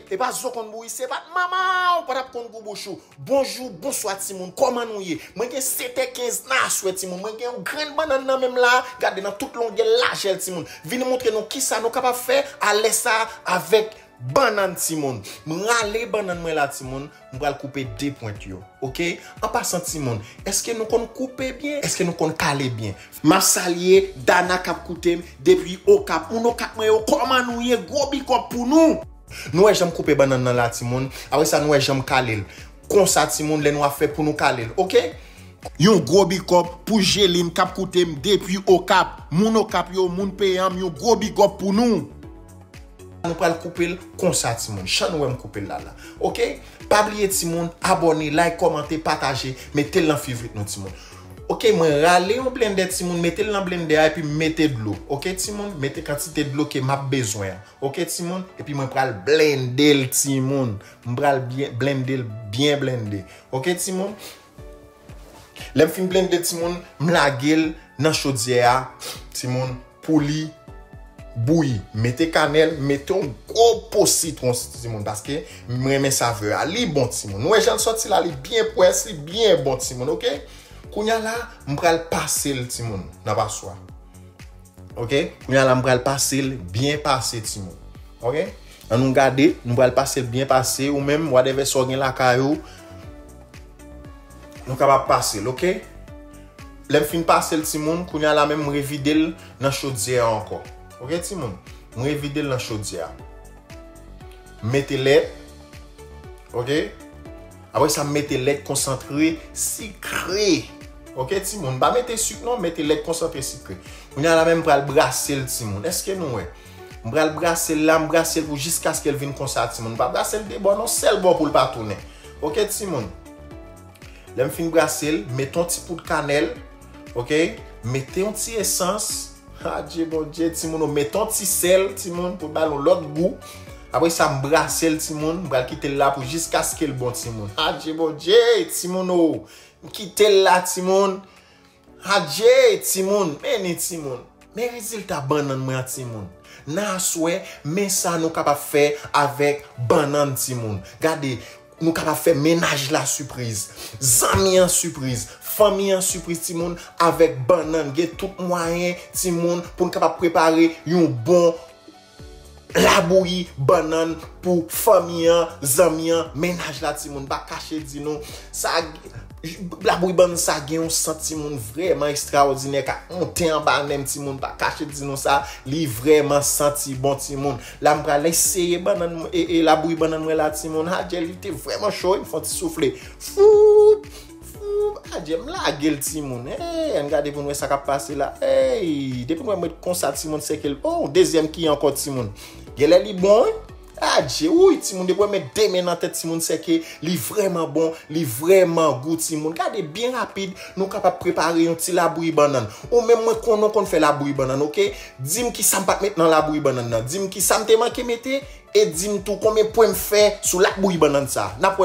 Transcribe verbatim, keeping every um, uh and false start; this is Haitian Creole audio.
E pa zo konn bouyi, se pa t manman w pa t ap konn gou bouch ou. Bonjou, bonswa timoun, kòman nou ye? Mwen gen sèt è kenz nan aswè timoun, mwen gen yon grenn bannann nan men m la, gade nan tout longè lajè l timoun. Vin montre nou kisa nou kapab fè a lè sa avèk bannann timoun. M rale bannann mwen la timoun, m pral koupe de pwent yo, oke? An pasan timoun, èske nou konn koupe byen? Èske nou konn kale byen? M ap salye Dana k ap koute m depi Okap. Moun Okap mwen yo, kòman nou ye? Gwo big up pou nou! Nou wè jan m koupe bannann nan la timoun. Apre sa nou wè jan m kale l. Konsa timoun, lè nou ap fè pou nou kale l, oke? Yon gwo big up pou Jeline k ap koute m depi Okap. Moun Okap yo, moun peyi an m, yon gwo big up pou nou. Nou pral koupe l konsa timoun. Jan nou wè m koupe l la la. Oke? Pa bliye timoun, abòne, like, kòmante, pataje, mete l nan fevrit nou timoun. Oke, mwen rale yon blendè timoun, mete l nan blendè a epi m mete dlo. Oke timoun, mete kantite dlo ke m ap bezwen an. Oke timoun, epi mwen pral blende l timoun. M pral byen blende l, byen blende. Oke timoun. Lè m fin blende timoun, m lage l nan chodyè a timoun, pou li bouyi. Mete kanèl, mete yon gwo po sitwon timoun, paske m renmen savè a. Li bon timoun. Nou wè jan l sòti la, li byen pwès, li byen bon timoun, oke? Kounye a la, m pral pase l timoun nan paswa. Oke? Kounye a la, m pral pase l byen pase timoun. Oke? An nou gade, nou pral pase l byen pase, ou menm, whatever sa w gen lakay ou, nou kapab pase l, oke? Lè m fin pase l timoun, kounye a la menm m revide l nan chodyè a ankò. Oke timoun? M revide l nan chodyè a. M mete lèt. Oke? Apre sa, m mete lèt konsantre sikre. Oke timoun? M pa mete sik non, m mete lèt konsantre sikre. Kounye a la menm m pral brase l timoun. Èske nou wè? M pral brase l la, m brase l pou jiskaske l vin konsa timoun. M pa brase l de bò non, sèl bò pou l pa tounen. Oke timoun? Lè m fin brase l, mete yon ti poud kanèl, oke? Mete yon ti esans. Adje Bondye, timoun, ou mete yon ti sèl, timoun, pou l ba l yon lòt gou. Apre sa, m brase l, timoun, m pral kite l la pou jiskaske l bon, timoun. Adje Bondye, timoun, ou, m kite l la, timoun. Adje, timoun, men ni, timoun. Men rezilta bannann mwen an, timoun. Nan aswè, men sa nou kapab fè avèk bannann, timoun. Gade, nou kapab fè mennaj la sipriz, zanmi an sipriz, fanmi an sipriz, timoun, avèk bannann. Gen tout mwayen, timoun, pou n kapab prepare yon bon labouyi bannann pou fanmi an, zanmi an, mennaj la, timoun. Pa kache di nou, sa, labouyi bannann sa gen yon sant, timoun, vrèman ekstraòdinè, k ap monte anba nen m, timoun. Pa kache di nou sa, li vrèman santi bon, timoun. La, m pral eseye bannann, e, e, labouyi bannann mwen la, timoun. Adje, li te vrèman cho, wi, m fè yon ti soufle. Fou! Fou! Adje, m lage l, timoun. Hey, ann gade pou n wè sa k ap pase la. Hey, depi m wè m ret konsa, timoun, sèke l. Oh, dezyèm ki ankò, timoun. Genlè li bon, wi. Adje, wi, timoun, depi w met de men nan tèt, timoun, sèke li vrèman bon, li vrèman gou, timoun. Gade, byen rapid, nou kapab prepare yon ti labouyi bannann. Ou menm, mwen konnen w konn fè labouyi bannann, oke? Di m kisa m pa t met nan labouyi bannann nan. Di m kisa m te manke mete, e di m tou konbyen pwen m fè sou labouyi bannann sa. N ap wè.